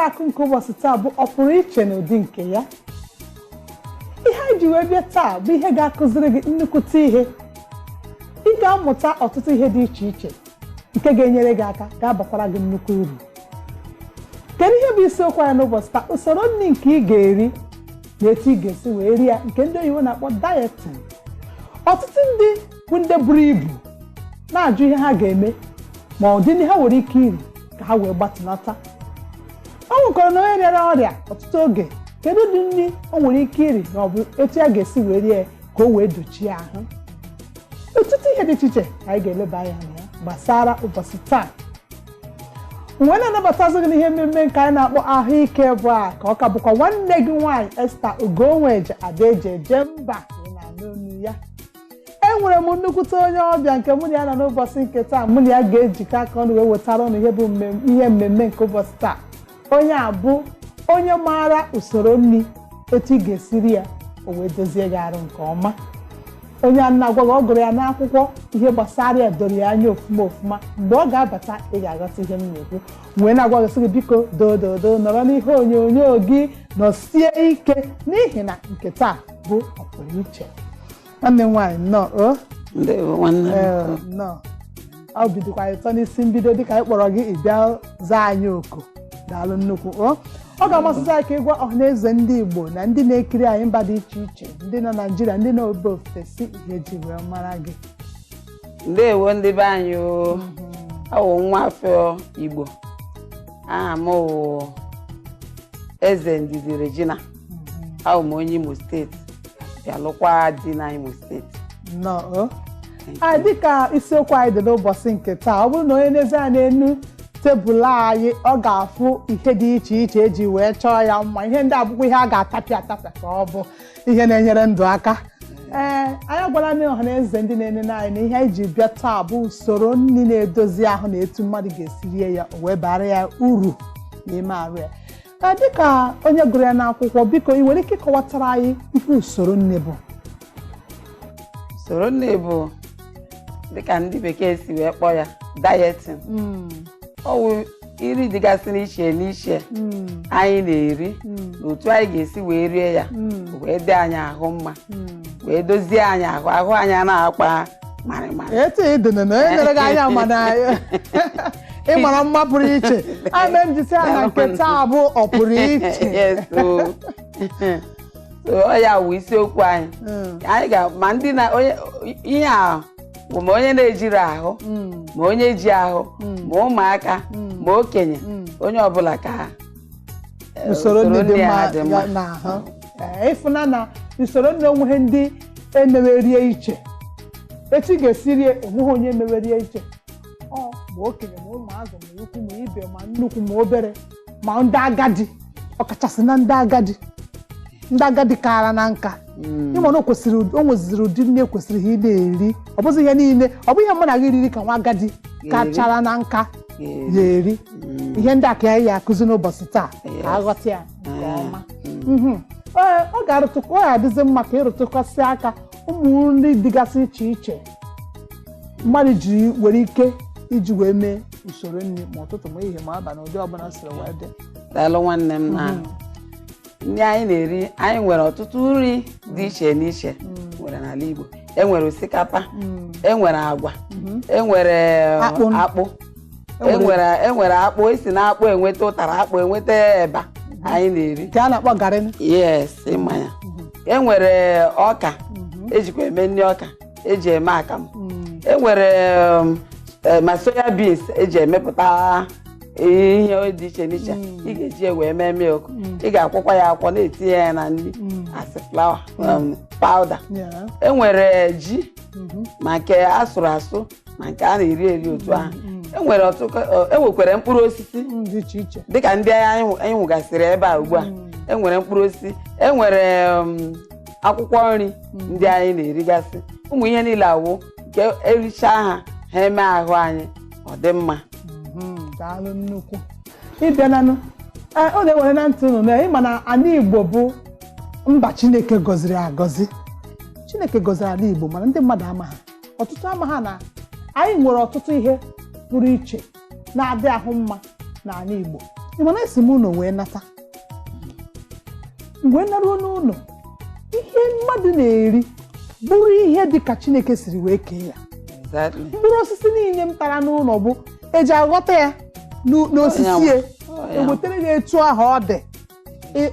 Akụ nke ụbọchị taa bụ ọpụrụ iche n'ụdị nke ya. Ihe anyị ji wee bịa taa bụ ihe ga-akụziri gị nnukwute ihe. Ị ga-amụta ọtụtụ ihe dị iche iche nke ga-enyere gị aka, ga-abakwara gị nnukwu uru. Kedu ihe bụ isiokwu anyị n'ụbọchị taa? Usoro nri nke ị ga-eri na etu ị ga-esi wee rie ya, nke ndị oyibo na-akpọ dieting. Ọtụtụ ndị bụ ndị buru ibu na-ajụ ihe ha ga-eme ma ọ dị ndị ha nwere ike iri ka ha wee gbatịnata. O nwekwara na onye rịara ọrịa ọtụtụ oge, kedu ụdị nri o nwere ike iri ma ọ bụ etu ya ga-esi wee rie ya ka o wee dochie ahụ? Ọtụtụ ihe dị iche iche ka anyị ga-eleba anya na ya gbasara ụbọchị taa. Mgbe na-anabatazi gị n'ihe mmemme nke anyị na-akpọ Ahụike bụ a ka ọ ka bụkwa nwanne gị nwaanyị Esther Ugonweje Ada eji eje mba ka ị na-anụ olu ya. Enwere m nnukwute onye ọbịa nke mụ na ya nọ n'ụbọchị nke taa. Mụ na ya ga-ejikọ aka ọnụ wee wetara ụnụ ihe bụ ihe mmemme nke ụbọchị taa. Onye a bụ onye maara usoro nri, etu ị ga-esiri ya o wee dozie gị arụ nke ọma. Onye a na-agwa gị, ọ gụrụ ya n'akwụkwọ. Ihe gbasara ya doro ya anya ofuma ofuma. Mgbe ọ ga-abata, ị ga-aghọta ihe m na-ekwu. Wee na-agwa gị, sị gị biko, doo nọrọ n'ihe onyonyo gị, nọsie ike, n'ihi na nke taa bụ ọpụrụ iche. Nwanne m nwaanyị, nnọọ o. Ndewo, nwanne m. Ee, nnọọ. Ọ bidokwa ụtọ n'isi mbido dịka anyị kpọrọ gị, ị bịa zaa anyị oku. Daalụ nnukwu o. Ọ ga-amasịzi anyị ka ịgwa ọhaneze ndị Igbo na ndị na-ekiri anyị mba dị iche iche, ndị nọ Naijiria, ndị nọ obe ofesi, ihe eji wee mara gị. Ndewo, ndị be anyị o. Awụ nwa afọ Igbo. Aha m wụ Eze Ndidi Regina. Awụ m onye Imo Steeti, bịa lụkwa di na Imo Steeti. Nnọọ o. Anyị dịka isiokwu anyị dị n'ụbọchị nke taa, ọ bụrụ na onye na-eze anyị n'elu tebụl anyị, ọ ga-afụ ihe dị iche iche eji wee chọọ ya mma. Ihe ndị abụkwa ihe a ga-atapịa atapịa ka ọ bụ ihe na-enyere ndụ aka. Ee, anyị agwala ndị ọha na eze, ndị na-enene anyị, na ihe anyị ji bịa taa bụ usoro nri na-edozi ahụ na etu mmadụ ga-esi rie ya o wee bara ya uru n'ime arụ ya. Ee, dịka onye gụrụ ya n'akwụkwọ, biko, ị nwere ike ịkọwatara anyị ihe usoro nri bụ? Usoro nri bụ, dịka ndị bekee si wee kpọọ ya, dieting. Ọ wụ nri dịgasị n'iche n'iche anyị na-eri na otu anyị ga-esi wee rie ya wee dị anyị ahụ mma, wee dozie anyị ahụ, ahụ anyị a na-akpa marịmarị. Etu ị dị na onye nyere gị anya, mana ị mara mma pụrụ iche. Ame m jisi ya na nke taa bụ ọ pụrụ iche. Yes, o. So ọ ya wụ isiokwu anyị. Anyị ga ma ndị na onye ihe a bụ, ma onye na-ejiri ahụ, ma onye ji ahụ, ma ụmụaka, ma okenye, onye ọbụla ka usoro nri dị a mma dị mma. Ya n'ahụ. Ee, ịfụna na usoro nri onweghị ndị emewerie iche. Etu ị ga-esi rie, enweghị onye emewerie iche. Ọ ma okenye, ma ụmụazụ, ma ukwu, ma ibe, ma nnukwu, ma obere, ma ndị agadi, ọkachasị na ndị agadi, ndị agadi kaara na nka. Ịma na o kwesịrị, o nweziri ụdị nri ekwesịrị ha ị na-eri. Ọ bụghị ihe niile, ọ bụghị ihe mụ na gị riri ka nwa agadi kachara na nka ga-eri. Ihe ndị a ka anyị ga-akụzi n'ụbọchị taa ka aghọta ya nke ọma. Ee, ọ ga-arụtụkwa, ọ ga-adịzi mma ka ịrụtụkwasị aka ụmụ nri dịgasị iche iche mmadụ ji nwere ike iji wee mee usoro nri, ma ụtụtụ, ma ehihie, ma abalị, ụdị ọbụla siri wee dị. Daalụ, nwanne m. Na nri anyị na-eri, anyị nwere ọtụtụ nri dị iche n'iche nwere n'ala Igbo. Enwere osikapa, enwere agwa, enwere Akpụ. Akpụ, enwere akpụ esi na akpụ enweta ụtara akpụ, enweta eba anyị na-eri. Nke a na-akpọ garị. Yes, ịmanya enwere ọka ejikwa eme nri, ọka eji eme akamụ. Enwere ma soya beans eji emepụta ihe dị iche n'iche ị ga-eji wee mee milk. Ị ga-akwọkwa ya akwọ, na-etinye ya na nri as flour, powder. Enwere ji, ma nke asụrụ asụ, ma nke a na-eri eri otu ahụ. Enwere ọtụtụ, enwekwara mkpụrụ osisi dị iche iche dịka ndị anyị nwụgasịrị ebe a ugbu a. Enwere mkpụrụ osisi, enwere akwụkwọ nri ndị anyị na-erigasị. Ụmụ ihe niile awụ nke erichaa ha, ha eme ahụ anyị ọ dị mma. Daalụ nnukwu ịbịananụ. Ee, ọ na-ewere na ntị unu na ịma na ala Igbo bụ mba Chineke gọziri agọzi. Chineke gọziri ala Igbo, mana ndị mmadụ ama ha, ọtụtụ ama ha na anyị nwere ọtụtụ ihe pụrụ iche na-adị ahụ mma n'ala Igbo. Ị mana esi m ụlọ wee nata, mgbe naruo n'ụlọ, ihe mmadụ na-eri bụrụ ihe dị ka Chineke siri wee kee ya. Mkpụrụ osisi niile m tara n'ụlọ bụ eji aghọta ya n'osisi ya, ewetara ya etu ahụ ọ dị.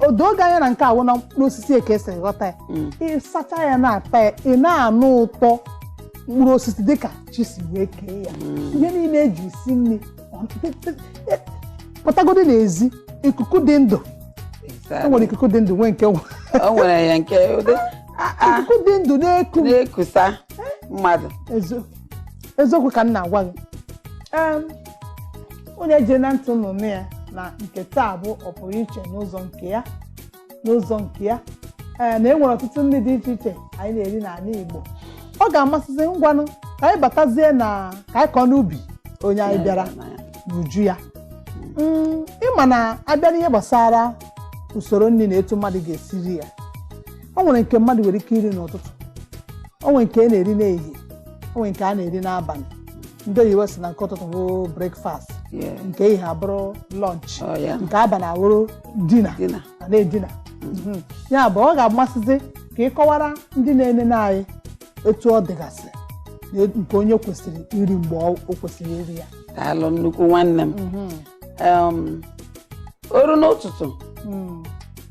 O doo gị anya na nke awụ na n'osisi ya ka esiri ghọta ya. Ị sacha ya, na-ata ya, ị na-anụ ụtọ mkpụrụ osisi dịka chi si wee kee ya. Ihe niile eji esi nri pụtagodi n'ezi, ikuku dị ndụ. E nwere ikuku dị ndụ, nwee nke O nwere ya nke ụdị ikuku dị ndụ na-eku na-ekusa mmadụ. Eziokwu ka m na-agwa gị. Onye je na ntị nnụnụ ya na nke taa bụ ọpụrụ iche n'ụzọ nke ya, n'ụzọ nke ya. Ee, na e nwere ọtụtụ nri dị iche iche anyị na-eri n'ala Igbo. Ọ ga-amasịzi ngwanụ ka anyị batazie na ka anyị kọọ n'ubi onye anyị bịara n'uju ya. Ịma na abịa n'ihe gbasara usoro nri na etu mmadụ ga-esiri ya, o nwere nke mmadụ nwere ike iri n'ụtụtụ, o nwere nke a na-eri n'ehihie, o nwere nke a na-eri n'abalị. Ndị oyibo si na nke ụtụtụ bụ breakfast, nke ehihie abụrụ lunch, nke abalị abụrụ dinner. Dinner. A na-edina. Ya bụ, ọ ga-amasịzi ka ị kọwara ndị na-enene anyị etu ọ dịgasị na nke onye kwesịrị iri mgbe o kwesịrị iri ya. Daalụ nnukwu, nwanne m. Oru n'ụtụtụ,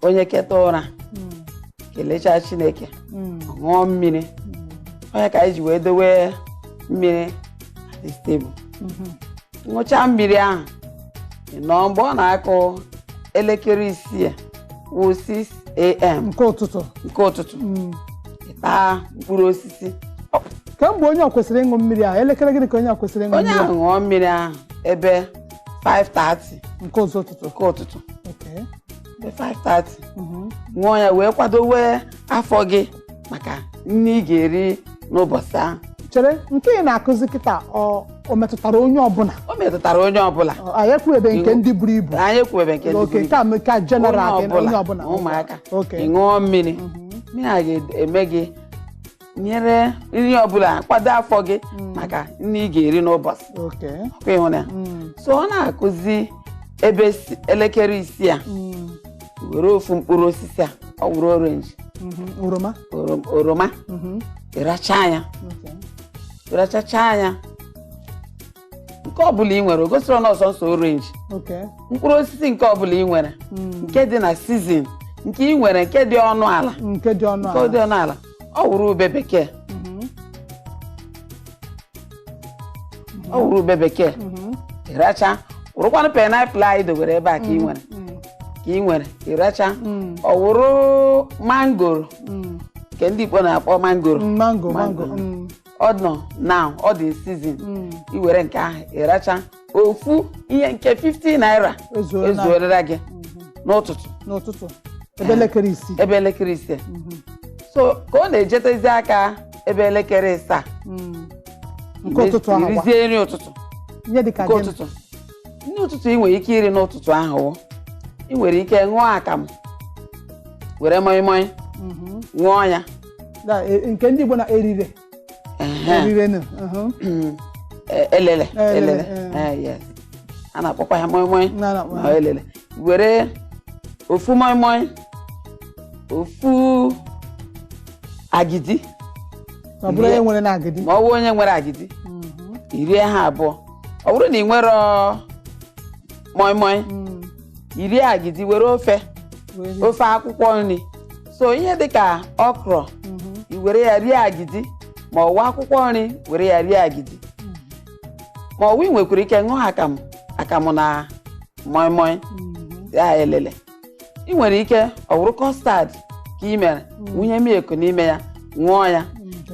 onye keta ụra, kelechaa Chineke, ṅụọ mmiri. Onye ka anyị ji wee dowe mmiri at the table. Ṅụchaa mmiri ahụ, ị nọọ mgbe ọ na-akụ elekere 6 wụ 6 a.m. Nke ụtụtụ. Nke ụtụtụ. Ị taa mkpụrụ osisi. Kemgbe onye ọ kwesịrị ịṅụ mmiri ahụ, elekere gịnị ka onye ọ kwesịrị ịṅụ Onye mmiri ahụ ahụ? ṅụọ mmiri ahụ ebe 5:30 Nke ụzọ ụtụtụ. nke ụtụtụ. Ebe 5:30, ṅụọ ya wee kwadowe afọ gị maka nri ị ga-eri n'ụbọchị ahụ. Chere, nke ị na-akụzi kịta, ọ metụtara onye ọbụla? O metụtara onye ọbụla. Anyị ekwuebe nke ndị buru ibu. Anyị ekwuebe nke ndị oke buru ibu. Nke a nke a general. Onye Onye ọbụla. ọbụla. Ụmụaka. Okay. Ị ṅụọ mmiri, mmiri a ga-eme gị nyere nri ọbụla, kwado afọ gị maka nri ị ga-eri n'ụbọchị. Ọkwa ịhụ na ya? So ọ na-akụzi ebe elekere 6 a, were ofu mkpụrụ osisi a, ọ wụrụ orange, Oroma. Oroma, ịracha ya. Ịrachacha ya, nke ọbụla ị nwere, o gosiri na ọsọ nsọ orange, mkpụrụ osisi nke ọbụla ị nwere, nke dị na season, nke ị nwere, nke dị ọnụ ala. Nke dị ọnụ Nke dị ala. ọnụ ala, ọ wụrụ ube bekee, ọ wụrụ ube bekee, ịracha. Wụrụkwanụ pineapple anyị dowere ebe a ka ị nwere, ka ị nwere, ịracha. Ọ wụrụ mangoro, nke ndị Igbo na-akpọ mangoro. Mango, mango. Mango. Ọ nọ now, ọ dị season. I were nke ahụ, ịracha ofu ihe nke 50 naira. Ezuola. Ezuorela gị n'ụtụtụ. N'ụtụtụ ebe elekere 6. Ebe elekere 6. So ka ọ na-ejetezi aka ebe elekere 7 Nke ụtụtụ ahụ kwa. Irizie nri ụtụtụ. Ihe dị ka Nke gịnị? ụtụtụ, nri ụtụtụ ị nwere ike iri n'ụtụtụ ahụ wụ, ị nwere ike ṅụọ akamụ, were moi moi ṅụọ ya. Nke ndị Igbo na erire. Erire nụ. Elele. Elele. Elele. Yes, a na-akpọkwa ya moi moi. Na-akpọ Ma ya. elele, were ofu moi moi, ofu agidi. Ma ọ bụrụ onye nwere na agidi. Ma ọ bụ onye nwere agidi, irie ha abụọ. Ọ bụrụ na ị nwere moi moi, irie agidi, were ofe, ofe akwụkwọ nri. So ihe dịka okro, i were ya rie agidi, ma ọwa akwụkwọ nri, were ya rie agidi. Ma ọwa ị nwekwara ike ṅụọ akamụ, akamụ na moi moi ya, elele. Ị nwere ike ọ wụrụ custard ka ị mere, wụnye milk n'ime ya, ṅụọ ya.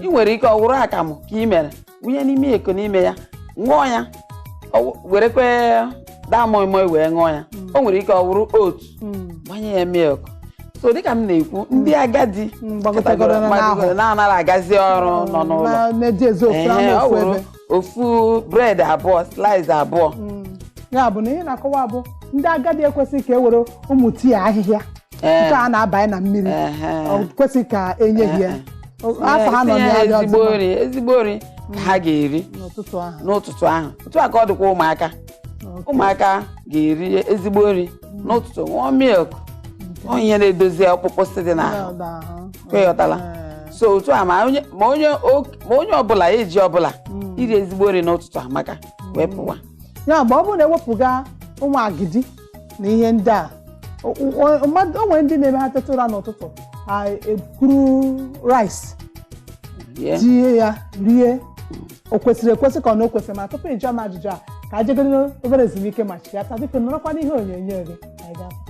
Ị nwere ike ọ wụrụ akamụ ka ị mere, wụnye n'ime eko n'ime ya, ṅụọ ya. Werekwe daa moi moi wee ṅụọ ya. O nwere ike ọ wụrụ oat, gbanye ya milk. So dịka m na-ekwu, ndị agadi Gbagotagoro na n'ahụ. na-anaghị agazi ọrụ, nọ n'ụlọ, Na-eji eze ofe Ehe, anụ ọ ofu wụrụ ebe. Ofu bread abụọ, slice abụọ. Ya bụ na ihe na-akọwa bụ ndị agadi ekwesịghị ka e were ụmụ tii ahịhịa nke a na-abanye na mmiri. Ọ kwesịghị ka enye ha ya afọ ha nọ Tinye na ya dị ezigbo ọtụtụ nri, ezigbo nri ka ha ga-eri n'ụtụtụ ahụ. N'ụtụtụ ahụ. Otu a ka ọ dịkwa ụmụaka. Ụmụaka ga-eri ezigbo nri n'ụtụtụ, ṅụọ milk, ọ ihe na-edozi ọkpụkpụ si dị n'ahụ. Ka ịghọtala? So otu a, ma onye ọbụla eji ọbụla iri ezigbo nri n'ụtụtụ amaka wee pụwa. Ya mgbe ọ bụrụ na ewepụga ụmụ agidi na ihe ndị a, o nwere ndị na-eme ha teta ụra n'ụtụtụ, ha ekuru rice rie. Tie ya rie. O kwesịrị ekwesị ka ọ na o kwesịrị? Ma tupu ị jụọ m ajụjụ a, ka a jegodo obere ezumike ma chigata. Biko nọrọkwa n'ihe onyonyo gị, anyị ga-apụta.